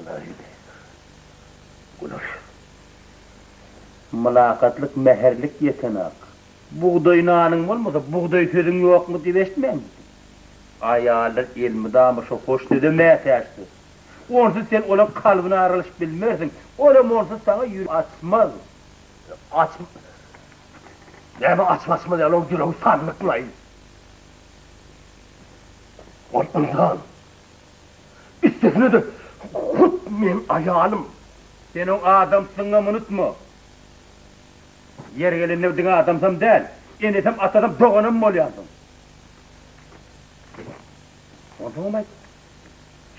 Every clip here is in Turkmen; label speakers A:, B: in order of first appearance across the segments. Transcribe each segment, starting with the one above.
A: Nähili güler?
B: Mylakatlyk, mähirlik ýetenak. Bugdaý nanyň bolmasa, bugdaý sözüň ýokmy diýip eşitmänmidiň? Aýallar elmydama şo hoş söze mätäçdir. Onsuz sen olaň kalbyna aralaşyp bilmersiň, olam onsuz saňa ýürek açmaz.
A: Aç Näme açyp açmaz ýaly oň ýüregi sandyklaý. Ol ynsan. Üstesine-de hut meň aýalym.
B: Sen oň adamsydygyňam unutma. Ýeri gelende diňe adamsam däl, enesem, atasam, doganam bolýansyň. Onsoňam aýt,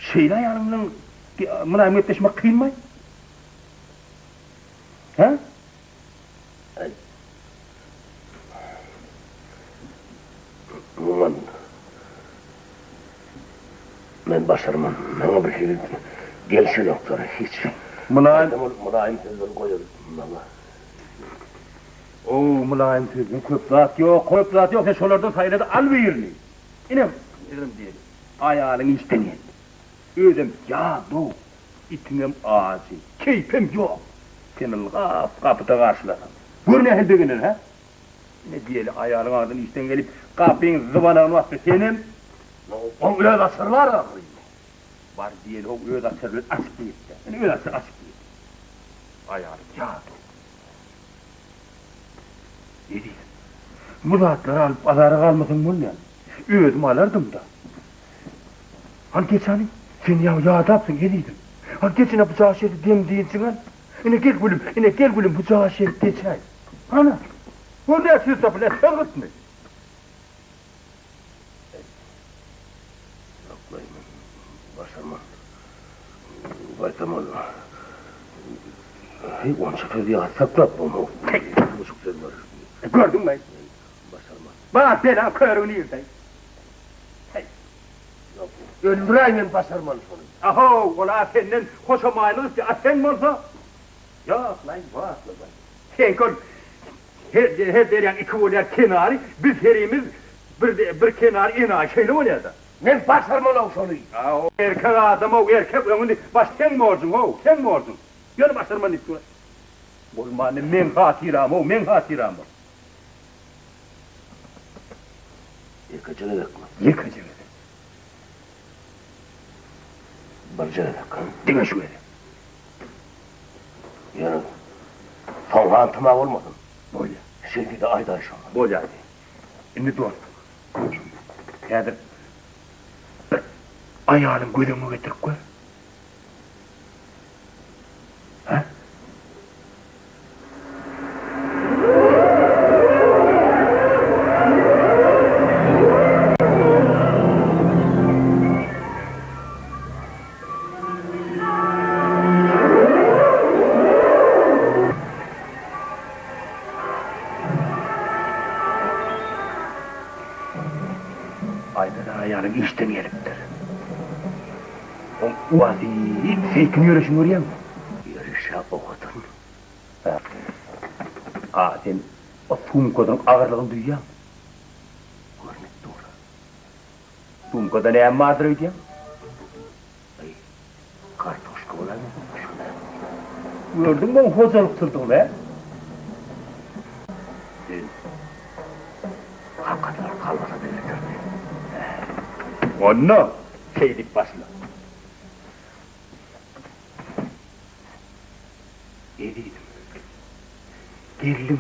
B: şeýle aýalyň bilen mylaýym gepleşmek kynmy? Hä?
A: Aý. Umuman, men başarman. Maňa bir hili gelşenoklar hiç.
B: Mylaýym.
A: Gaýtam ol mylaýym sözleri goýar maňa.
B: Ow, mylaýym sözden köp zat ýok, köp zat ýok, sen şolardan saýla-da al birini. Ine, ýerim diýeli, aýalyň işden geldi. Özem ýadaw, itiňem ajy, keýpem ýok. Sen ylgap gapyda garşylasaň. Gör nähili begener, hä? Ine diýeli, aýalyň agzyny işden gelip, gapyň zybanagyny basdy, senem.
A: Oň öz açary bar ahyryn.
B: Bar diýeli, ho, öz açary bilen açyp girdi. Ine, öz açary açyp girdi. Aýaly ýadaw. Ezizim, bu zatlary alyp azara galmasaň bolmaýar. Özüm alardym-da. Hany geç hany, sen ýa ýadapsyň ezizim. Hany geç ine bu jaş ýerde dem-dynjyň al. Ine gel gülüm, ine gel gülüm bu jaş ýeri geçäý. Hana, gör näçe söz tapylýar, söz gytmy?
A: Ýoklaý men başarman. Gaýtam ol Heý onça sözi ýat saklap bolmaz. Buşuk sözler.
B: Gördüňmi?
A: Başarman.
B: Bar belaň körügi nirde? Heý.
A: Ýok. Öldüräý men başarman şony.
B: Ahow, ol-a senden hoşamaýlyk isleýär, a sen bolsa? Ýok-laý, wah-laý. Seňki ol Her her derýaň iki bolýar kenary, biz herimiz bir bir kenary enaýy şeýle bolýada.
A: Men başarmanow şony.
B: Aw erkek adamow erkek öňüni baş seň borjuň how seň borjuň. Ýöne başarman diýip dur. Bolmanda meň hatyramow meň hatyram ol.
A: Ýekeje gezekmi?
B: Ýekeje gezek.
A: Birje gezek ha?
B: Diňe şu gezek.
A: Ýöne soň hantama bolmasyn.
B: Bolýa.
A: Şeýle-de aýdaý şony.
B: Bolýa aýdaýyn. Indi dostum, häzir bir aýalyň göz öňüňe getirip gör. Hä? Aýdada aýalyň işden gelipdir. Oň uwazyp seýkin ýöreşini görýäňmi?
A: Ýörişä owadan.
B: A sen o sumkadyň agyrlygyny duýýaňmy?
A: Görnüp dur.
B: Sumkada näme bardyr öýdýäň?
A: Aý, kartoşka bolaýmasyn, başga näme bolar?
B: Gördüňmi oň hojalyksyzdygyny, hä?
A: Düýn kakasy kolbasa-da getirdi.
B: Onda şeýdip başla. Ezizim, geldiňmi?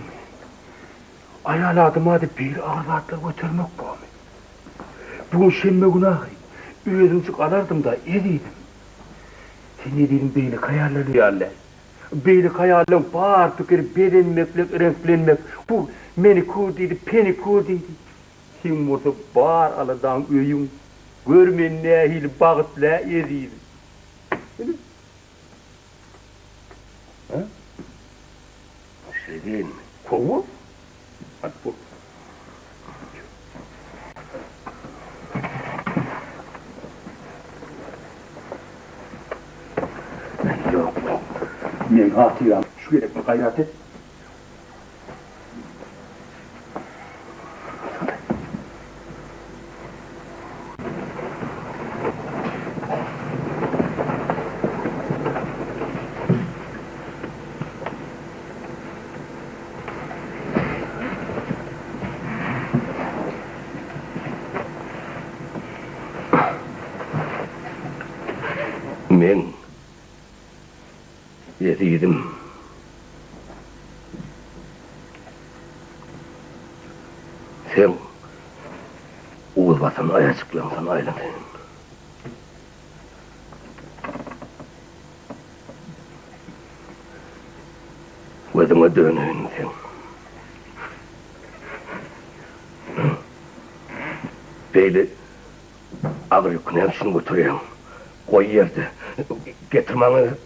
B: Aýal adama-da beýle agyr zatlar götermek bormy? Bu gün şenbe güni ahyryn. Özümjik alardym-da, ezizim. Sen ezizim beýleki aýallar ýaly däl. Beýleki aýallaryň bar pikiri bezenmeklik, reňklenmek. Bu menikur diýdi, penikur diýdi. Seň bolsa bar aladaň öýüň. Gör men nähili bagtly-ä, ezizim. Ine. Hä?
A: Şeý diýenmi?
B: Hawa. Hany bol. Ýok, ýok. Meň hatyram şu gezek bir gaýrat et.
A: Meň ezizim. Seň uz basan aýajyklaňdan aýlanaýyn. Gözüňe döneýin seň. Beýle agyr ýüki näme üçin göterýäň? Goý ýerde. Getir maňa.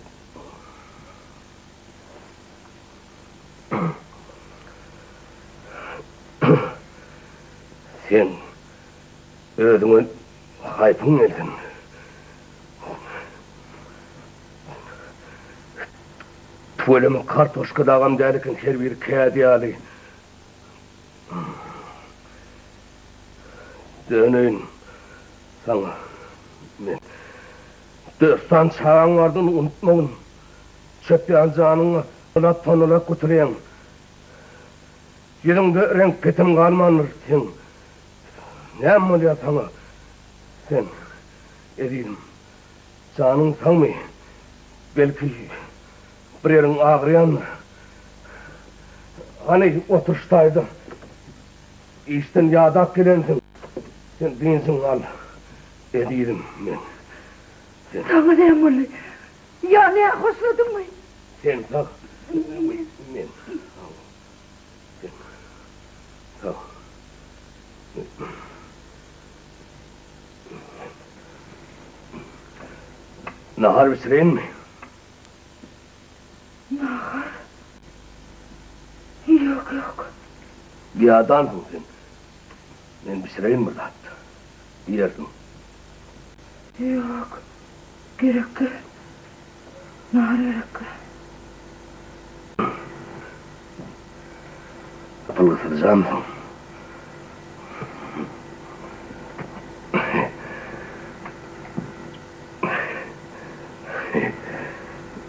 A: Seň özüňe haýpyň gelsin. Tüweleme kartoşka dagam däl eken her biri kädi ýaly. Döneýin saňa men. Dört sany çagaň bardy ony unutmagyn. Çöp ýaly janyňy tonalap tonalap göterýäň. Ýüzüňde reňk petem galmandyr seň. Näme bolýar saňa sen ezizim. Janyň sagmy? Belki bir ýeriň agyrýandyr. Hany otur şu taýda. Işden ýadap gelensiň. Sen dynjyňy al ezizim men. Sen.
C: Saňa näme boldy? Ýa nähoşladyňmy?
A: Sen sag. Men sag. Sen sag. Nahar bişireýinmi?
C: Nahar? Ýok, ýok.
A: Ýadansyň sen. Men bişireýin bir zat. Iýersiň.
C: Ýok, gerek däl. Nahar gerek däl.
A: Gapyl gysyljansyň.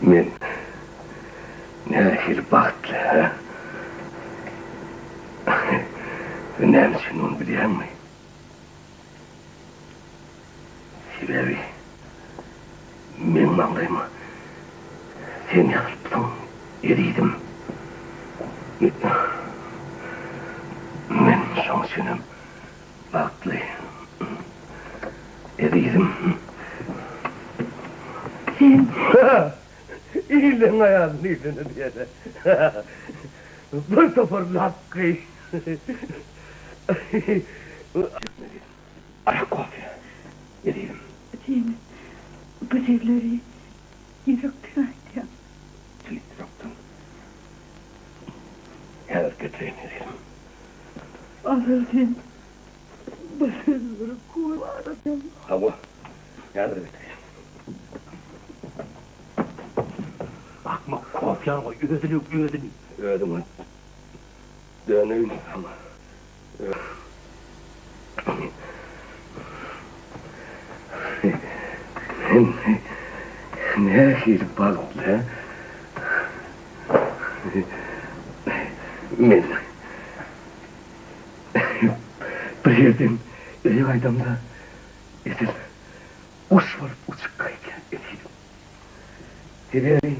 A: Men nähili bagtly, hä? Sen näme üçin ony bilýäňmi? Sebäbi meň maňlaýyma sen ýazylypsyň, ezizim. Men şoň üçinem bagtly, ezizim.
C: Sen.
A: Illeň aýalyny ilene diýene. Bir topar lakgy. Arak kofe ezizim.
C: Sen bu sözleri ýürekden aýdýaň.
A: Çyn ýürekden. Häzir getireýin ezizim.
C: Asyl sen bu sözleri kowaladyň.
A: Hawa, häzir getireýin.
B: Akmak kofýany goý, özüni özüni.
A: Özüňe döneýin saňa. Men nähili bagtly, hä? Men bir ýerden öýe gaýdamda edil guş bolup uçup gaýdýan ezizim. Sebäbi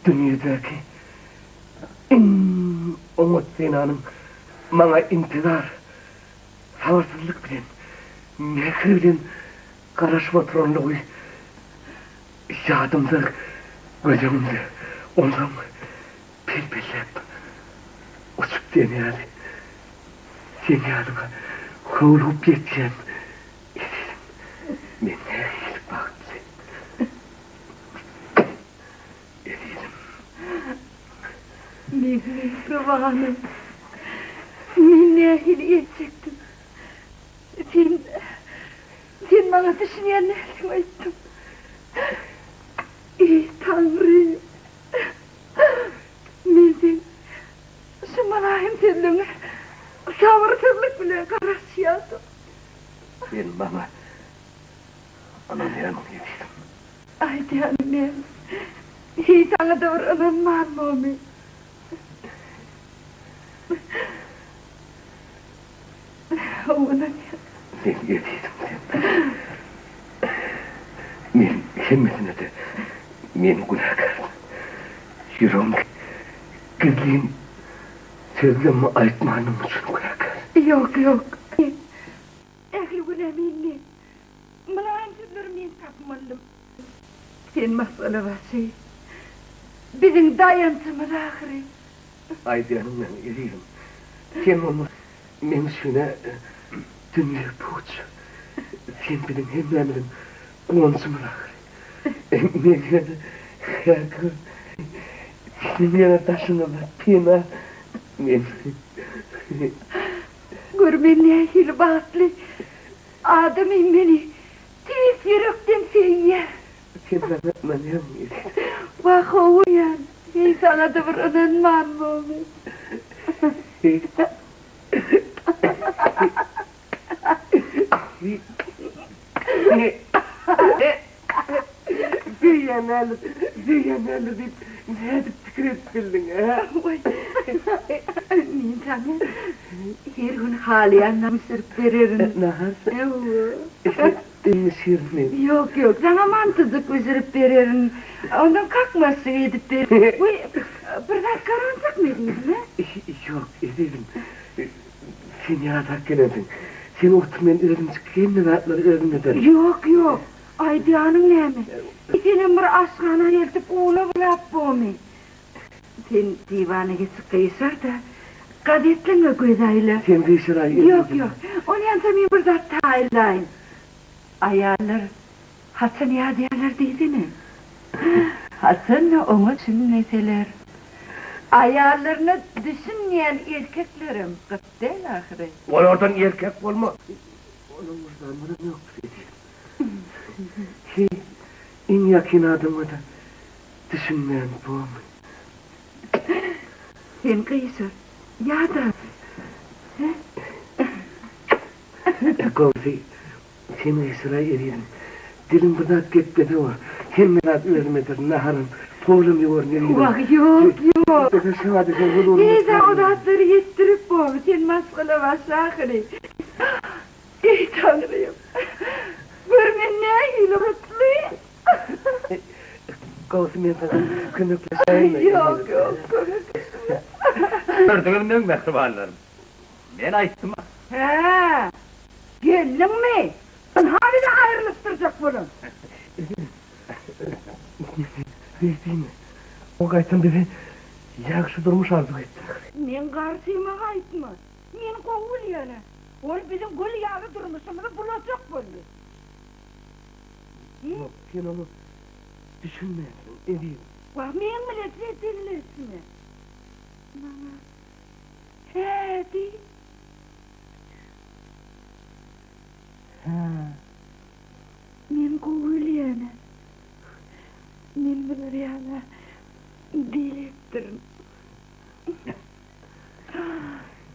A: Dünýedäki iň oňat zenanyň maňa intizar, sabyrsyzlyk bilen, mähir bilen garaşyp oturanlygy ýadymda, göz öňümde. Onsoň pel-pelläp uçup diýen ýaly, seň ýanyňa howlugyp ýetýän ezizim, men nähili bagtly! Ezizim.
C: Mähribanym. Men nähili el çekdim. Sen, sen maňa düşünýän dälsiň öýtdüm. Eý, Taňrym! Men seň şu mylaýym sözleňe sabyrsyzlyk bilen garaşýardym.
A: Sen maňa Ynanýarmyň ezizim?
C: Aýdýanym näme? Hiç saňa-da bir ynanmanmymy? Hawa, ynanýan.
A: Sen ezizim sen. Men hemmesine-de men günäkär. Ýüregim gizlin sözlemmi aýtmanym üçin günäkär.
C: Ýok, ýok. Ähli günä mende. Mylaýym sözleri men tapmalydym. Sen maşgalabaşy, biziň daýanjymyz ahyry.
A: Aýdýanyň näme, ezizim? Sen bolmasa, meň üçin-ä dünýe puç. Sen biziň hemmämiziň guwanjymyz ahyry. Men ýöne häki seniň ýöne daşyňyzda pena men.
C: Gör men nähili bagtly. Adamym meni tüýs ýürekden söýýär.
A: Sen maňa ynanýaňmy ezizim?
C: Wah howuýan, heý saňa-da bir ynanman bomy.
A: Söýýän däldir, söýýän däldir diýip nädip pikir edip bildiň, hä?
C: Waý, men saňa her gün halaýan nahar bişirip bererin.
A: Nahar?
C: Hawa.
A: Indi şirinmi?
C: Ýok, ýok, saňa mantyjyk bişirip bererin. Ondan kakmaşjyk edip bererin. Waý, bir zat garanjakmy ezizim, hä?
A: Ýok, ezizim. Sen ýadap gelensiň. Sen otur men özümjik hemme zatlary özüm ederin.
C: Ýok, ýok. Aýdýanyň näme? Senem bir aşhana eltip ula bulap bomy? Sen diwana geçip gyşar-da, gazetleňe göz aýla.
A: Sen gyşaraý ezizim.
C: Ýok, ýok. Onýança men bir zat taýynlaýyn. Aýallar haçan ýadýarlar diýsene. Haçan-da oňa düşünmeseler. Aýallaryna düşünmeýän erkeklerem gyt däl ahyry.
A: Olardan erkek bolmaz. Onuň wyždanlaram ýokdur ezizim. Heý, iň ýakyn adamyňa-da düşünmän bormy?
C: Sen gyşar, ýa-da, hä?
A: Gowsy, sen gyşaraý ezizim. Diliň bir zat geplese bor. Hemme zat özüm ederin, naharam, polam ýuwaryn ezizim.
C: Wah, ýok, ýok.
A: Geplese şobada sen huzuryňda
C: Heý-de, o zatlary ýetdirip bormy? Sen maşgalabaşy ahyry. Eý, Taňrym! Gör, men nähili gutly!
A: Gowusy men saňa kömekleşäýinmi?
C: Ýok, ýok, kömekleşme.
B: Gördüňizmi meň mähribanlarym? Men aýtdym-a.
C: Hä, geldiňmi? Ynha bizi aýrylyşdyrjak bolan.
A: Beýdimi? O gaýtam bize ýagşy durmuş arzuw etdi ahyry.
C: Meň garşyma gaýtma. Men gowy bilýän-ä. Ol biziň gül ýaly durmuşymyzy bulajak boldy.
A: Ýok, sen oňa düşünmänsiň, ezizim.
C: Wah, meň bilen jedelleşme. Maňa hä diý.
A: Hä.
C: Men gowy bilýän-ä. Men bular ýaly diýlipdirin.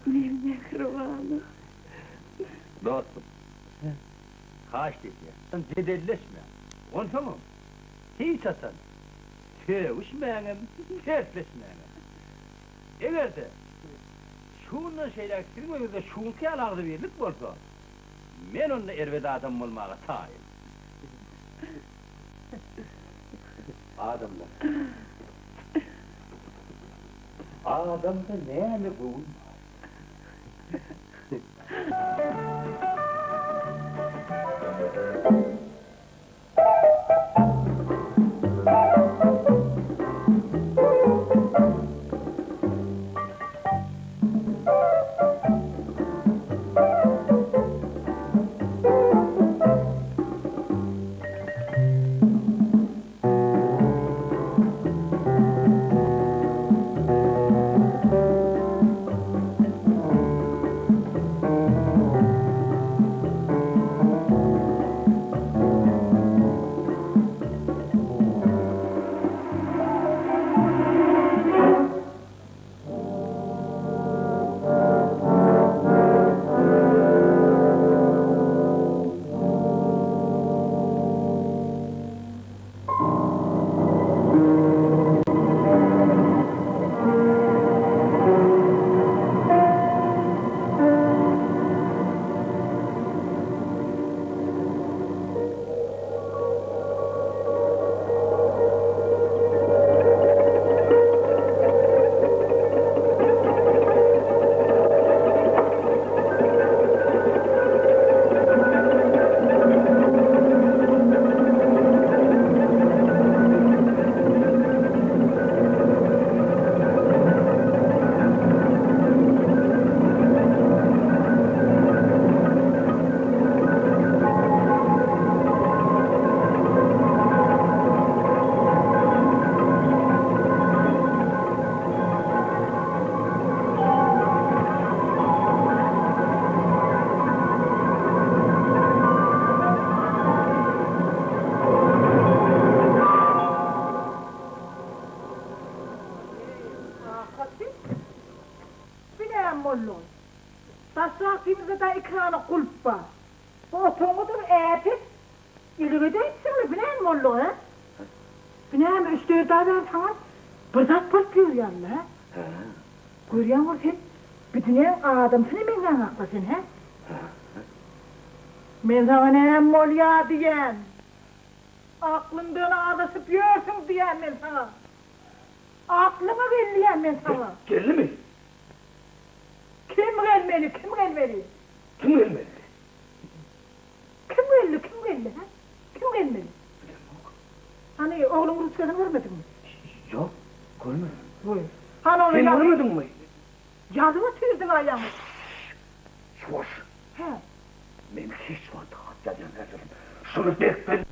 C: Meň mähribanym.
B: Dostum, haýyşt edýän, jedelleşmäň. Onsoňam, hiç haçan sögüşmäňem, tersleşmäňem. Eger-de, şundan şeýläk siziň öýüňizde şuňky ýaly agzybirlik bolsa, men onda erbet adam bolmaga taýyn. Adamlar. Adamda näme göwün bar?
D: Ilik edäýipsiň-le, bu näme boldugy, hä? Bu näme, üç-dört aý bäri saňa bir zat bolup ýörýär-le, hä? Görýäň bol sen, bu dünýäň adamsyna meňzäňok-la sen, hä? Men saňa näme bolýar diýýän. Aklyňdan azaşyp ýörsüň diýýän men saňa. Aklyňa gel diýýän men saňa.
B: Geldimi?
D: Kim gelmeli, kim gelmeli?
B: Kim gelmeli?
D: Kim geldi, kim geldi, hä? Kim gelmeli?
B: Bilemok.
D: Hany, ogluň ruçkasyny görmediňmi?
B: Ýok, görmedim.
D: Goý. Hany ony
B: Sen görmediňmi?
D: Ýazyp otyrdyň-a ýaňy.
B: Şuwaş.
D: Hä.
B: Men hiç wagt hat ýazýan däldirin. Şuny berk bil.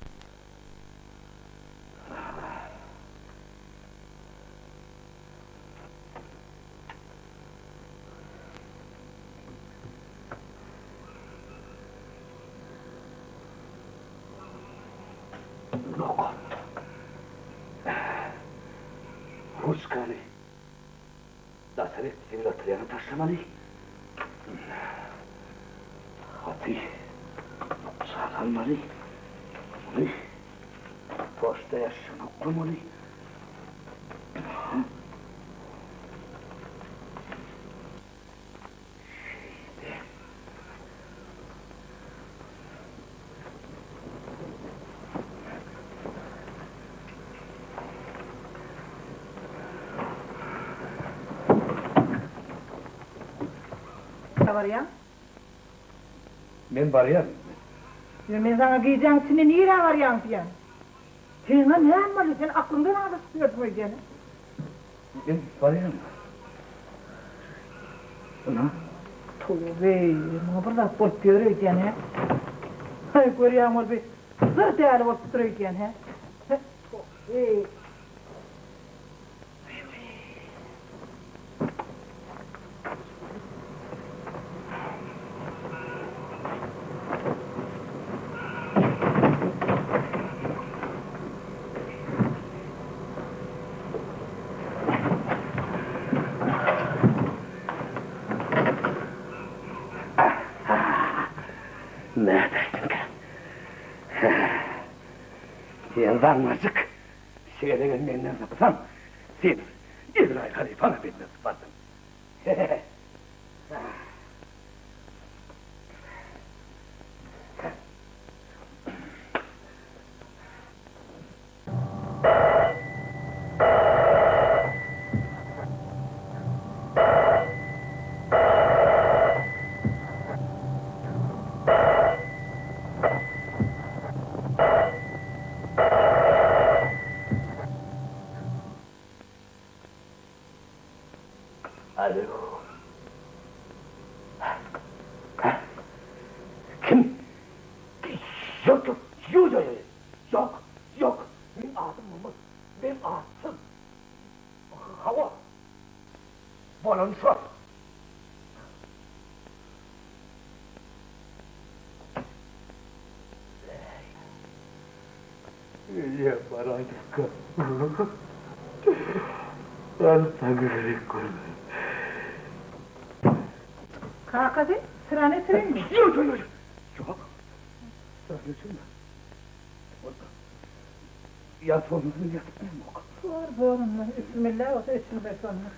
B: Nokat. Ruçkany daşary zibil atylýana taşlamaly. Haty bukja salmaly. Ony poçta ýaşşygyna oklamaly. Şeýle.
D: Barýaň?
B: Men barýan.
D: Ýa men saňa gijäň içinde nirä barýaň diýýän. Seňňe näme boldy, sen aklyňdan azaşyp ýörsüň öýdýän.
B: Men barýan. Ynha.
D: Toba-eý, muňa bir zat bolup ýör öýdýän, hä? Haý, görýäň ol bir zyr däli bolup dur öýdýän, hä? Toba-eý.
B: Nädäýdiňkä? Sen zaňňarjyk, şeýle menden sypsaň, sen Ezraýyl halypaňam menden syparsyň. Alo. Hä? Kim? Ýok, ýok, ýok, ýok, ýok, ýok, meň adym bolmaz, men atsyz. Hawa, bolany şol. Öýe baraýdykka. Ben saňa gerek görmedim.
D: Kakasy, syrany öçüreýinmi?
B: Ýok, ýok, ýok, ýok. Syrany öçürme. Ýat bolmasa men ýatyp bilemok.
D: Bor, bor onda. Öçürmeli bolsa öçürmeli onda.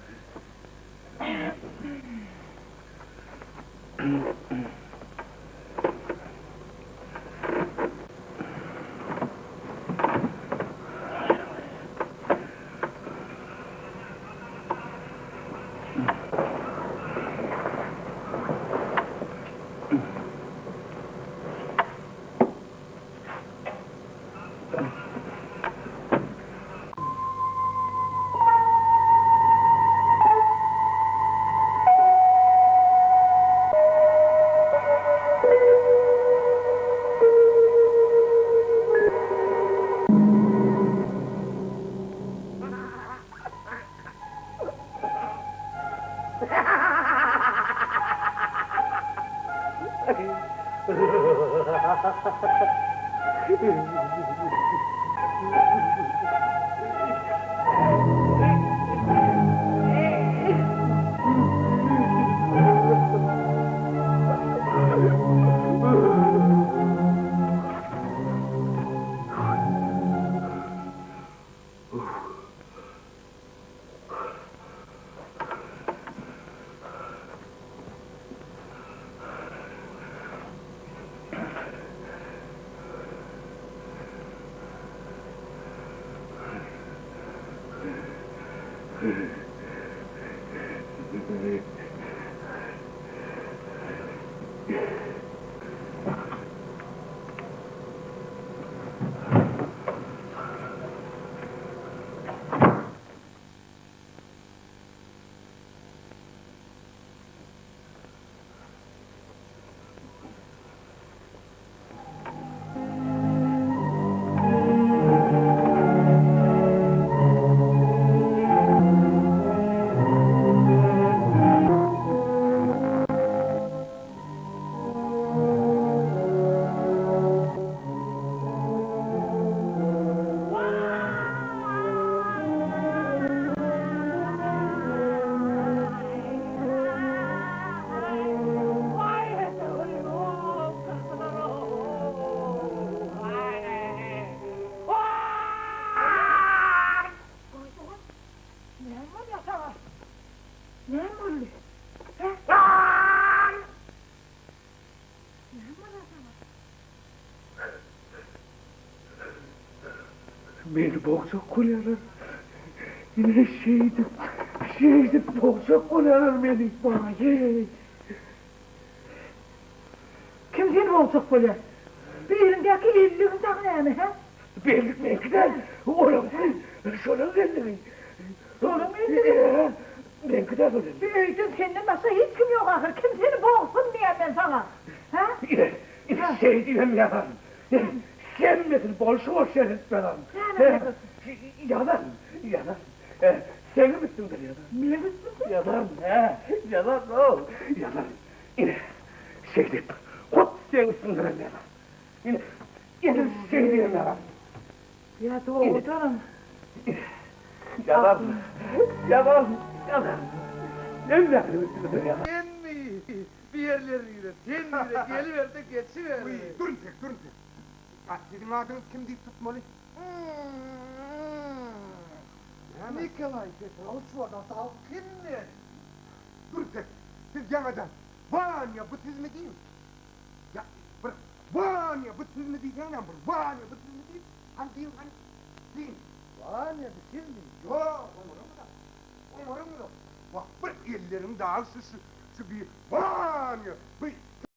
D: Näme bolýar saňa? Näme boldy? Hä? Näme bolýar saňa?
B: Meni bogjak bolýarlar. Ine şeýdip, şeýdip bogjak bolýarlar meni.
D: Waý-eý! Kim seni bogjak bolýar? Biliňdäki elligiň dagy näme, hä?
B: Bellik meňki däl, olaňky, şolaň elligi.
D: Şolaň elligi?
B: Meňki däl ol ellik.
D: Bu öýde senden başga hiç kim ýok ahyr, kim seni bogsun diýýän men saňa, hä?
B: Ine, ine şeýdibem ýalan. Hemmesini bolşy-bolşy edip ýalan.
D: Näme ýalan?
B: Ýalan, ýalan. Seňem üstüňden ýalan.
D: Meň üstümden?
B: Ýalan, hä, ýalan, o, ýalan. Ine, şeýdip, hut seň üstüňdenem ýalan. Ine, edil şeýdibem ýalan.
D: Ýa dogrudanam.
B: Ýalan, ýalan, ýalan. Hemmäniň üstünden ýalan.
E: Senmi? Bir ýerlerine sen nire geliber-de geçiber.
F: Dur entek, dur entek. A siziň adyňyz kim diýip tutmaly? Näme?
E: Nikolaý Petrowiç Wodotolkin men.
F: Dur entek. Siz ýaňadan Wanýa bu sizmi diýiň. Ýa bir Wanýa bu sizmi diýseňem bir Wanýa bu sizmi diýip, hany diýiň hany. Diýiň.
E: Wanýa bu sizmi?
F: Ýok, oňaramyzok. Oňaramyzok. Wah, bir elleriň dagy şu şu şu bir Wanýa bu.